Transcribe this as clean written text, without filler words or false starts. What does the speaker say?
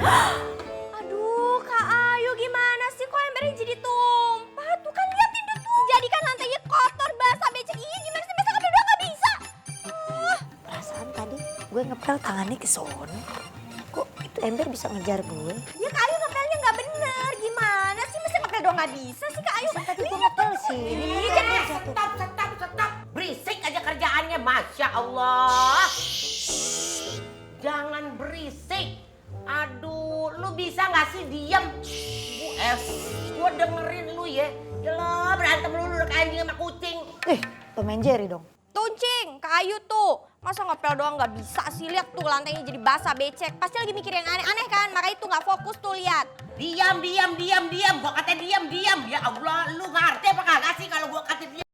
Aduh Kak Ayu gimana sih kok embernya jadi tumpah? Tuh kan liatin tuh jadi kan lantainya kotor basah becek. Iya gimana sih masa ngepel doang gak bisa? Perasaan tadi gue ngepel tangannya ke sono. Kok itu ember bisa ngejar gue? Ya Kak Ayu ngepelnya gak bener. Gimana sih masa ngepel doang gak bisa sih Kak Ayu? Tadi gue ngepel sih. Stop. Berisik aja kerjaannya, Masya Allah. Jangan berisik. Aduh, lu bisa gak sih diem? Gue dengerin lu ya. Yalah, berantem lu kayak anjing sama kucing. Tom and Jerry dong. Tuncing, Kak Ayu tuh. Masa ngepel doang gak bisa sih? Lihat tuh lantainya jadi basah becek. Pasti lagi mikir yang aneh-aneh kan? Makanya tuh gak fokus tuh lihat. Diam. Gua kata diam. Ya Allah, lu ngerti apa kagak sih kalau gua kata diam?